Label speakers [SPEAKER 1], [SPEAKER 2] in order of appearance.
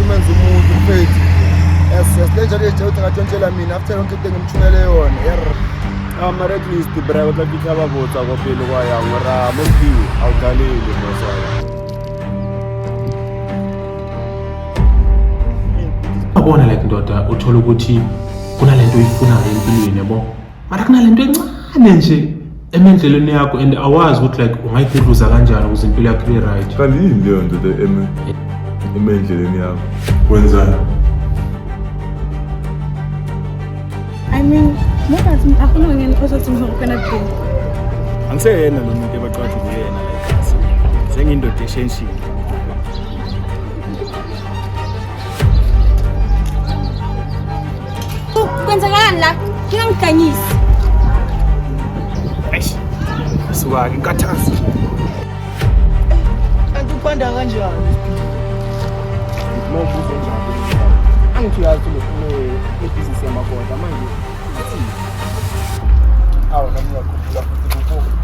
[SPEAKER 1] umenza umuntu mfethu. Yes, yes, le njalo nje uthi ngatshontshela mina after yonke into engimthumele yona. Yerr.
[SPEAKER 2] Ah, mara at least bra o tla fitlha ba botsa kwa pele kwa yang gore a mo a o tlalele mosadi.
[SPEAKER 3] Abona like ndoda uthola ukuthi kunalento oyifunayo empilweni yabo, mara kunalento encane nje emendleleni yakho and awazi ukuthi like ungayigudluza kanjani ukuze impilo yakho ibe right.
[SPEAKER 4] Kanti yini leyo ndoda eme endleleni yakho?
[SPEAKER 3] Wenzani?
[SPEAKER 5] I mean, mo bathong a gona ngene o sa tseng gore kana teng.
[SPEAKER 2] Angiseyena lo muntu ebaqathi nguyena la ekhasi. Sengiyindoda eshenshile.
[SPEAKER 5] Kwenzakalani la? Ngingangiganyisi.
[SPEAKER 2] Eish. Suka-ke inkathazo.
[SPEAKER 1] Kanti uqanda kanjani? Uma ubuze njalo. Angithi uyazi le business yamakota manje. Awu nami ngiyakhumbula futhi kubo.